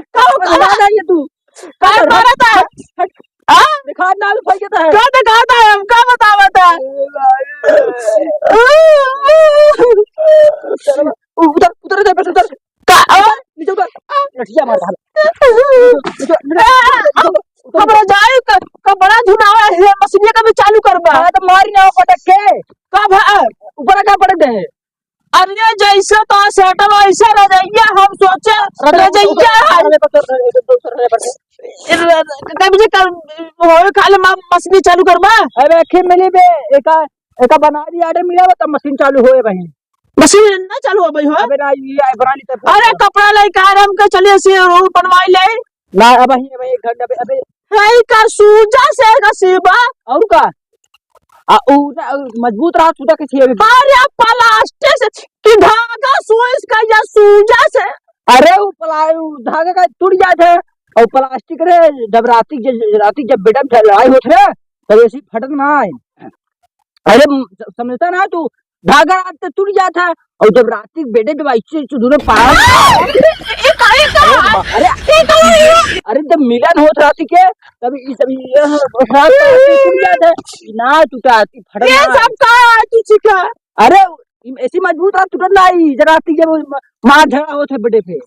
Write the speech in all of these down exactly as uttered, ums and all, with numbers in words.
का हो, का हो? हटा ना ये तू। का मारा था? हट। आ? दिखा ना, भाई, के तो है। का दिखा था? हम का बतावा था? उतर, उतर, उतर, उतर। का? आ? नीचे उतर। लठिया मार, भाग। नीचे, नीचे, नीचे, नीचे। हमरा जाए क-, कपड़ा धुनावा है, मशीनिया का भी चालू करबा। हाँ, तो मारी ना पटक के। का भा? ऊपर का पटक दे। अरे जैसे तो सेटवा वैसे रजैया, हम सोचे रजैया है। रजैया है। अरे, अरे, अरे, अरे, अरे, अरे। ए, र-, र-, कभी जे कर, होए खाले मा-, मशीनी चालू करबा। अबे, अखी मिली बे, एका, एका बना दी, आडे मिला, तब मशीन चालू होए भाई। मशीन ना चालू हो भाई हो। अबे ना, ये आए बना ली तब। अरे, कपड़ा लाई कार हम के चलिए से रोल बनवाई ले। ना, अब वहीं, वहीं एक घंटा पे, अबे। है का सूजा से का सीबा? और का? आ, उ ना, उ मजबूत रहा, सूजा के छिए भी। अरे, प्लास्टिक से कि धागा सुई से का या सूजा से? अरे, उ प्ला-, उ धागा का टूट जात है। और प्लास्टिक रे, जब राती, जब, राती जब बेटा लड़ाई होत है, तब ऐसी फटत ना है। अरे, म-, स-, समझता ना तू, धागा रात से टूट जात है, और जब राती के बेडे जब ऐसे, ऐसे दोनों पाँव, ये, ये काहे का? अरे, अरे, ये का है? अरे, जब मिलन होत राती के, तब ई सब, ये रात राती टूट जात है, ना टूटा, आती फटक ये ना। सब का है तू सीखा? अरे, इम-, ऐसी मजबूत रात टूटत ना, ई जब राती जब म-, मार झगड़ा होत है बेडे पे।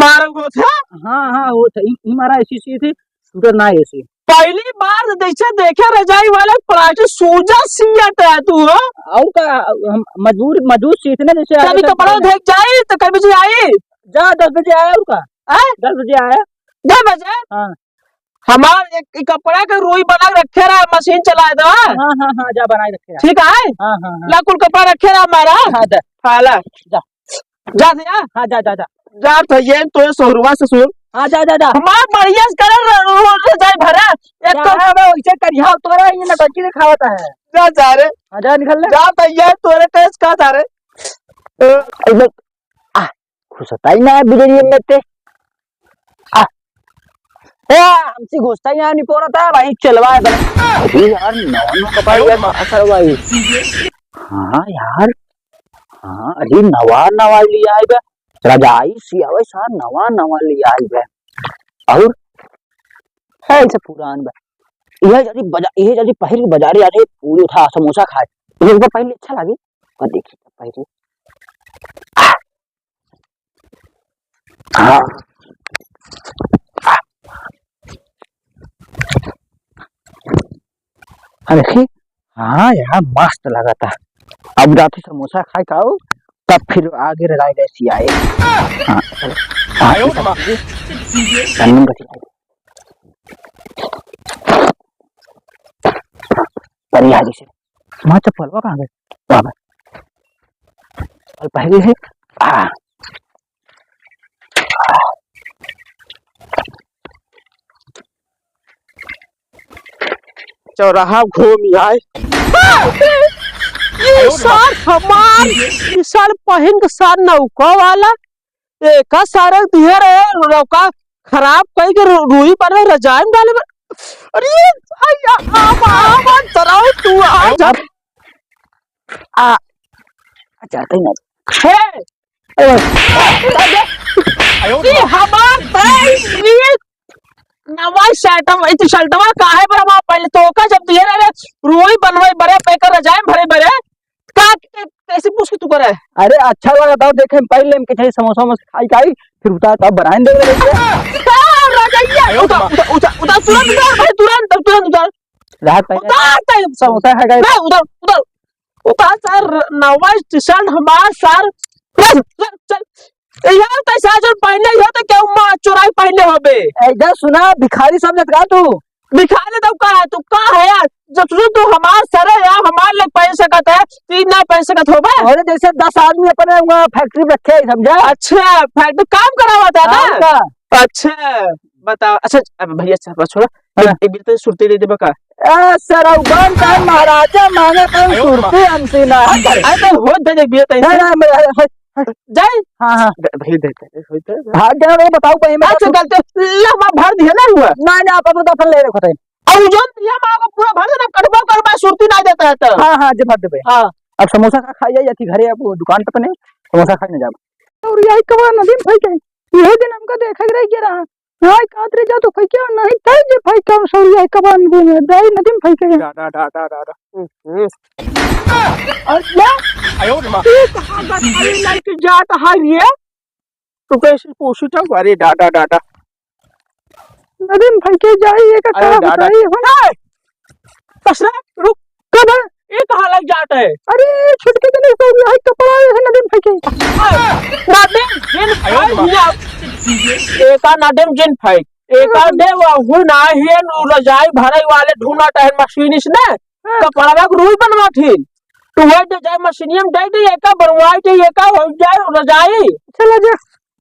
मार होत है? हाँ, हाँ, होत है। ई, ई मारा ऐसी, ऐसी थी, टूटत ना ऐसी। पहली बार जैसे देखे रजाई वाला प्लास्टिक सूजा सियत है तू, हो? और का, हम मजबूर, मजबूर सीखने जैसे आगे तभी चल कपड़ा पड़ेगा। देख जाई तो कभी जी आई। जा, दस बजे आया और का? हैं? दस बजे आया। दस बजे? हाँ। हमार एक, एक कपड़ा के रोई बना के रखे रहा, मशीन चलाए दो, हाँ? हाँ, हाँ, हाँ, जा बनाए रखे रहा। ठीक है? हाँ, हाँ, हाँ। ला कुल कपड़ा रखे रहा हमारा। हाँ, जा। हाँ, ला। जा। जा भैया। हाँ, जा, जा, जा। जा भैया, तो ये शोरूमा से सुन। हाँ, जा, जा, जा। हमार बढ़िया से करे र-, र-, र-, रजाई भरा। एक जा, तो अब वैसे करिया तोरा ये नटंकी दिखावता है। जा, जा रे। हाँ, जा, निकल ले। जा भैया, तोरे टेस्ट का था रे? ए, एकदम, आ, घुसता ही ना है बिजली में ते। आ, ए, हमसे घुसता ही ना, नहीं पोरता, भाई, चलवा दे। अरे यार, नवा नवा कपड़ा यार, मार साला भाई। हाँ यार, हाँ, अरे नवा नवा लिया है बे, रजाई सियावे सा नवा नवा लिया है बे। और है इसे पुरान बे। यह जल्दी बजा-, यह जल्दी पहिर के बाजारे जाते, पूरी उठा समोसा खाए। यह ऊपर पहले अच्छा लगे, पर देखिए पहले। हाँ। हाँ, देखी? हाँ यार, मस्त लागता। अब जाके समोसा खाए खाओ, तब फिर आगे रजाई ले सियाए। हाँ, चलो। हाँ, आयो ये सब माँ। चीजें। रनिंग का सियाए। बढ़िया जी से। माँ चप्पलवा कहाँ गए? कहाँ गए? चप्पल पहले है। हाँ। चौराहा घूम आए। ये सार हमार, ये सार पहिन के सार नौका वाला, एका सारे दिहे रहे, नौका खराब कई के रू-, रूई पर रजाई में डाले बा। अरे, आया, आवा, आवा, डराओ तू, आ जा। आ, जाते ही ना। हे, ए, ये हमार भाई, ये नवा शर्टवा, ई तो शर्टवा काहे पर हमार पहले तो का जब दिए रहे, रोई बनवाई बरे, पैकर रजाई भरे बरे, का, के-, कैसे पूछ के तू करे? अरे अच्छा लगा था, देखे पहले हम किथे समोसा वमोसा खाई खाई, फिर उतार तब बनाए दे रहे थे। उतार, रजाइया, उतार, उतार, उतार, उतार, तुरंत उतार, भाई, तुरंत, तुरंत उतार। राहत पहले उतार, तब समोसा खा गए। नहीं, उतार, उतार। उतार सार, नवा टी-शर्ट हमार सार। चल, चल, चल। यार, तै सार जो पहने हो तो क्या उम्मा चोराई पहने होबे? ए, इधर सुना, भिखारी समझत का तू? भिखारी तो का है, तू का है यार? जब सुन तू हमार सर है यार, हमार ले पहन सकत है, तू ना पहन सकत हो बे? अरे जैसे दस आदमी अपने वहाँ factory में रखे हैं, समझा? अच्छा, factory काम करावत है ना? और का? अच्छा, बताओ। अच्छा, अब भैया, अच्छा, बस छोड़ा। हाँ। एक, एक बीर तनी सुरती दे देबे का? ए, सरौगन का महाराजा मांगे तन सुरती हमसे ना। अरे, तो हो दे दे बीर तनी। ना, ना, मैं, हट, हट। जाई? हाँ, हाँ। दे, भैया, दे, दे, दे, दे। हाँ, दे, वो बताओ, भाई, मैं अच्छा, तो गलती, ला, हमार भर दिया ना हुआ। ना, ना, आप अपना तो अपन ले रखो, टाइम। अब वो जो दिया, हमारा पूरा भर देना, कटबो करबा, सुरती ना देता है तो। हाँ, हाँ, जब भर देबे। हाँ। अब समोसा खा, खाई जाई, अथी घरे, अब दुकान पे नहीं, समोसा खाने जाब। और यही कबा नदी में फेंके, यही दिन हमका देखा रह गया रहा। हाँ, कात रे जा तो फेंके, नहीं, तय जे फेंके, हम सौरिया कबा नदी में, दाई नदी में फेंके। डा, डा, डा, डा, डा, डा। हम्म, हम्म। और क्या? आयो रे माँ। ये कहाँ का खाली लाइट जात है ये? तो कैसे पोषित है? अरे डा, डा, डा, डा। नदी में फेंके जाई, ये का अरे कहाँ डा, डा। बताई हम? ए! पसरा, रुक। कब है? ये कहाँ लग जात है? अरे, छुटके तो नहीं, तो यही कपड़ा है, नदी में फेंके। ए, नदी में जिन फेंक दिया। एका नदी में जिन फेंक। एका दे, वहु ना है, नु रजाई भरे वाले ढूंढत है मशीनिस्ट ने। हाँ। कपड़वा के रुई बनवा थी। तू वही दे जाए मशीनिया में दे दे, एका बनवाई दे, एका हो जाए रजाई। चला जा।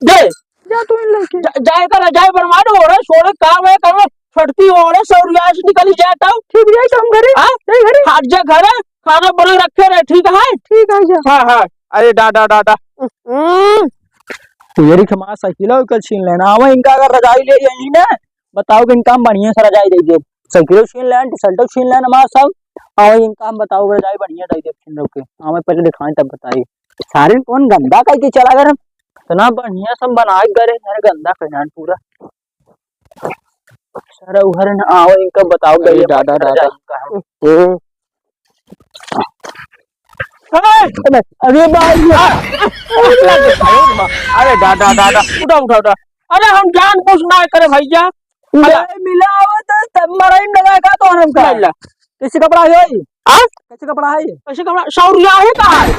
दे। जा तू इन लेके। जा, जाए का रजाई बनवा दे, ओढ़े सोड़े काम है, काम है, फटती ओढ़े सौरिया से निकली जाए तब। ठीक जाए तो हम घरे। हाँ? नहीं घरे। हट जा घरे, खाना बना रखे रहे, ठीक है? ठीक है जा। हाँ, हाँ। अरे डा, डा, डा, डा। हम्म। तू ये रिक्शा मार साइकिल है, कल छीन लेना। आवे इनका अगर रजाई ले जाई ना, बताओ कि इनका हम बढ़िया से रजाई दे दे। साइकिल छीन लेना, टी-शर्ट छीन लेना, हमारा सब। आवे इनका हम बताओ रजाई बढ़िया दे दे, छीन के। आवे पहले दिखाएं तब बताई। सारे कौन गंदा करके चला गए हम। इतना बढ़िया सब बना के गए, सारे गंदा कर जान पूरा। सारा उहर न आवे, इनका बताओ, अरे गइया दादा, पकड़ा दादा। जाए इनका हम। हम्म। अरे, अरे भाई, आ, अरे दादा, दादा, उठा, उठा, उठा। अरे हम जान बूझ ना करे भैया। अरे मिलावत है, तब मरई में लगा का तो हमका। मिला। कैसे कपड़ा है? आ? कैसे कपड़ा है? कैसे कपड़ा? सौरिया है का है?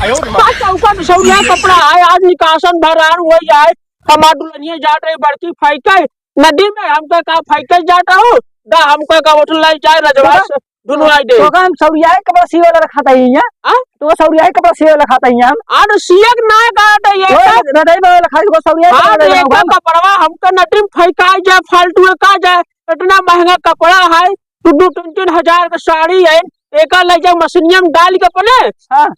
आयो रे माँ। का चौका में सौरिया कपड़ा है, आज निकासन भरार हुआ है। हमार दुल्हनिया जात रही बड़की फेंके नदी में, हमका का फेंके जात हो, दा हमका का उठ लाई जाए रजवा से, दुनू आई दे। तो का हम सौरिया है कपड़ा सिए वाला रखा था यहाँ? आ? तो सौरिया है कपड़ा सिए वाला खाता यहाँ हम? आ तो सिए के ना का था ये वो का? रजाई वाला रखा है, वो सौरिया है हाँ, कपड़ा तो ये लेना का होगा। कपड़वा हमका नदी में फेंका जाए, फालतू का जाए, इतना महंगा कपड़ा है, दो दो तीन तीन हजार का साड़ी है, एका ले जाओ मशीनिया में डाल के अपने हाँ।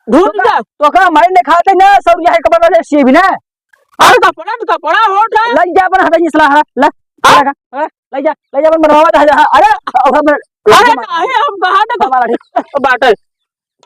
धुल तो का, जा। तो का हमारे ने खाते ना, सौरिया है कपड़ा ले सिए भी ना। अरे कपड़ा तो कपड़ा होत है। लग जा अपन हटा ये सलाह, ला, हाँ? लगा, हाँ, लग जा, लग जा अपन बनवावा था, हाँ, अरे, अब हम, अरे हम, काहे हम कहाँ तक हमारा ठीक। बाटे।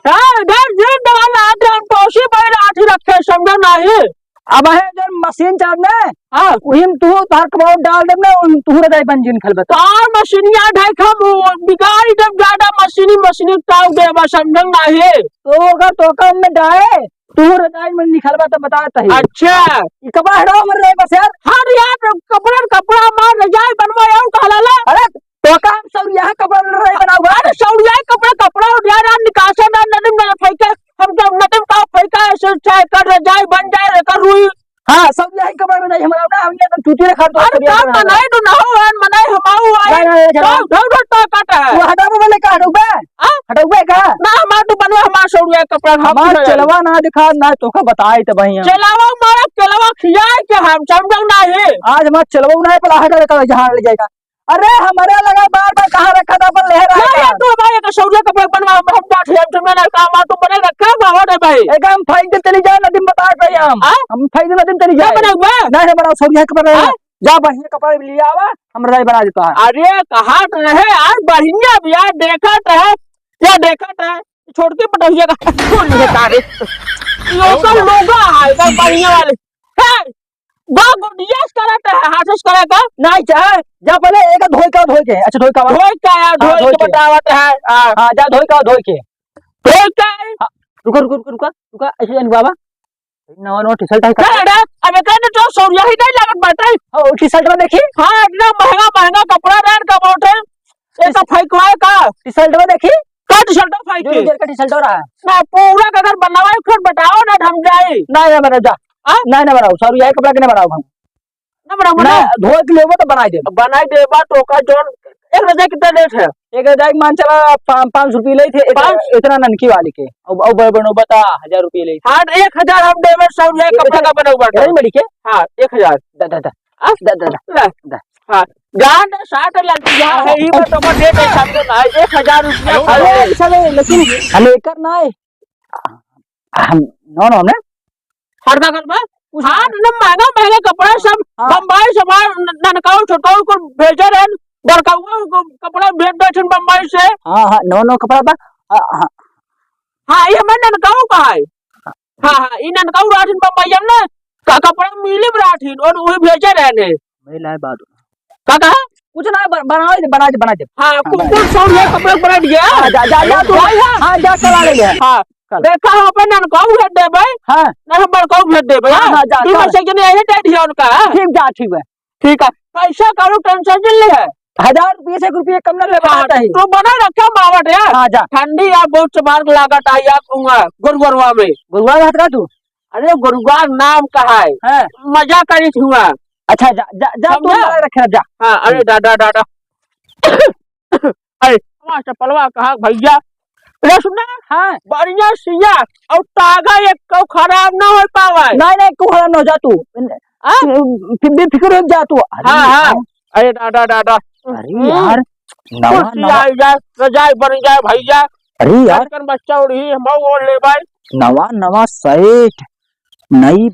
हाँ, इधर जिन दवा लात है, हम टोसी पे लाठी रखे, समझो नहीं। अब है जब मशीन चालने, हाँ। वही में तू तार कबाब डाल दे ना, वही में तू रजाई बन जिन खलबत। तार मशीनिया ढाई खा, वो बिगाड़ी जब ज्यादा मशीनी, मशीनी ताव दे, बस समझो नहीं। तो अगर तो कम में डाए, तू रजाई में निकलबा तो बता तही। अच्छा। ई कपड़ा हटाओ मर रहे बस यार। हाँ रे यार, कपड़ा, कपड़ा मार रजाई बनवा आऊ कहला ला। अरे, तो काम सब यहाँ कपड़ा रजाई बनाओ बा। अरे, सौरिया कपड़ा, कपड़ा उठा यार, निकासा ना, नदम में फेंके, हम तो नदम का फेंका, ऐसे चाहे कर रजाई बन जाए, कर रुई। हाँ, सौरिया कपड़ा रजाई हमारा ना, हमने तो चूतिया खा दो, अरे, सौरिया का कपड़ा। मनाई तो ना हो, यार, मनाई हम आऊ आए। नहीं, नहीं, नहीं, जाओ, जाओ, जाओ, तो काटा है। वो हटाओ, बोले, का हटाओ बे? हाँ? हटउबे का? ना, हमार तो बनवा, हमार सौरिया कपड़ा, हम हमार कुछ चलवा ना दिखा, ना तोका बताई त बहिया। चलावा मारा, चलवा खियाए के हम समझो नाही। आज हमार चलवा ना है, पलाह का, का जहाँ ले जाएगा। अरे, हमारे लगा बार बार कहाँ रखा था, अपन ले रहा ना, था। ये तो भाई, एक सौरिया कपड़ा बनवा, हम जात हैं, हम तुम्हें ना काम, आ, तुम बने रखा, बाबा रे भाई। एक हम फेंक दे चली जाए, नदी में बता रहे हम। हाँ? हम फेंक दे नदी में चली क्या जाए। बना हुआ? नहीं, नहीं, बनाओ, सौरिया कपड़ा हाँ? जा बढ़िया कपड़ा ले आवा, हम रजाई बना देता है। अरे, कहा तो रहे यार, बढ़िया भैया, देखत है, क्या देखत है? छोटकी पटोहिया का छोड़ दे तारे। लोकल लोगा है, एकदम बढ़िया वाले। है, बा गुडिया से करत है, हाथ से करे का? नहीं, जा, जा पहले एक धोई का, धोई के। अच्छा, धोई का बा? धोई का यार, हाँ, धोई धोई के के। बतावत है। हाँ। हाँ, जा धोई का, धोई के। धोई का है? हाँ, रुका, रुका, रुका, रुका, रुका, ऐसे जान बाबा। नवा नवा टी-शर्ट है का? अरे, अबे कहने तो सौरिया ही नहीं लागत बाटे। हाँ, वो टी-शर्ट में देखी। हाँ, इतना महंगा, महंगा कपड़ा रहन का बाटे। ये तो फेंकवाए का? टी-शर्ट में देखी। का टी-शर्ट फेंक जो के? इधर का टी-शर्ट रहा। ना, पूरा का अगर बनावे फिर बताओ ना, हम जाए। ना, ना बनाओ, जा। हाँ? ना, ना बनाओ, सौरिया कपड़ा के ना बनाओ हम। ना बनाओ, ना, बनाओ। धोए के लेबो तो बनाई देब। बनाई देबा तो ओकर जौन एक रजाई कितना रेट है? एक रजाई मान चला पा-, पाँच सौ रुपये लेत है, इतना, पाँच? इतना ननकी वाली के। अब, अब बड़ बनो बता, हजार रुपये लेत है। हाँ, तो एक हजार हम देबे, सौ रुपया ये कपड़ा इतना का बनऊ बाटे। इतनी बड़ी के? हाँ, एक हजार। दा, दा, दा। आ? दा, दा, दा। ले। दा। हाँ, जान दे, साठ लग गया है, ई बात तो दे दे, सब तो ना, एक हजार रुपया अरे, खा ले। चले, लेकिन हमें एकर ना है। हम, नो, नो, हमने हर का करबा? कुछ हाँ, ना। इतना महंगा, महंगा कपड़ा सब हाँ। बम्बई से बाहर न-, ननकाऊ, छोटकाऊ को भेजे रहे, बड़काऊ को कपड़ा भेज दे छन बम्बई से। हाँ, हाँ, नो, नो कपड़ा बा। हाँ, हाँ। हाँ, ये हमें ननकाऊ का है। हाँ, हाँ, ई ननकाऊ राजन बम्बई हम ना, का कपड़ा मिली राठिन, और वही भेजे रहे ने। मैं लाए बाद। का कहा? कुछ ना, ब-, बनाओ, बना दे, बना दे। हाँ, हाँ, कुछ, बना दे। कुछ सौ रुपया कपड़ा बना दिया। हाँ, जा, जा, जा तू। भाई, हाँ। हाँ, जा, चला ले, ले। हाँ। चल। देखा हो, अपन ननकाऊ भेज देबे। हाँ। ना, हम बड़काऊ भेज देबे, हाँ, हाँ? हाँ, जा, दू में चल। से जने यही दे दिया उनका। ठीक, जा, ठीक है। ठीक है। पैसा करो, टेंशन जिन ले है। हजार रुपये से एक रुपया कम ना ले, हाँ, बनाता है। तो बना रखा मावट यार। हाँ, जा। ठंडी यार बहुत जबर लागत है यार, तुम, गोरुगरवा में। गोरुगरवा में रहत का तू? अरे, गोरुगरवा नाम का है। हाँ। मजा करी थी हुआ। अच्छा, जा, जा, जा, तू समझा? लगा रखे, जा। हाँ, अरे, हम्म। दादा, दादा। अरे, हमारा चपलवा कहा भैया? अरे, सुन ना। हाँ। बढ़िया सिया और तागा एक को खराब ना हो पावे। नहीं, नहीं, को खराब ना हो, जा तू। आ? फिर बेफिक्र हो जा तू। अरे हाँ, हाँ। यार। अरे, दादा, दादा। अरे हम्म। यार, नवा, कुर्सी नवा। आई जाए, रजाई बन जाए भैया। अरे यार। आजकल बच्चा उड़ी, हम वो ले भाई। नवा, नवा सेट। नई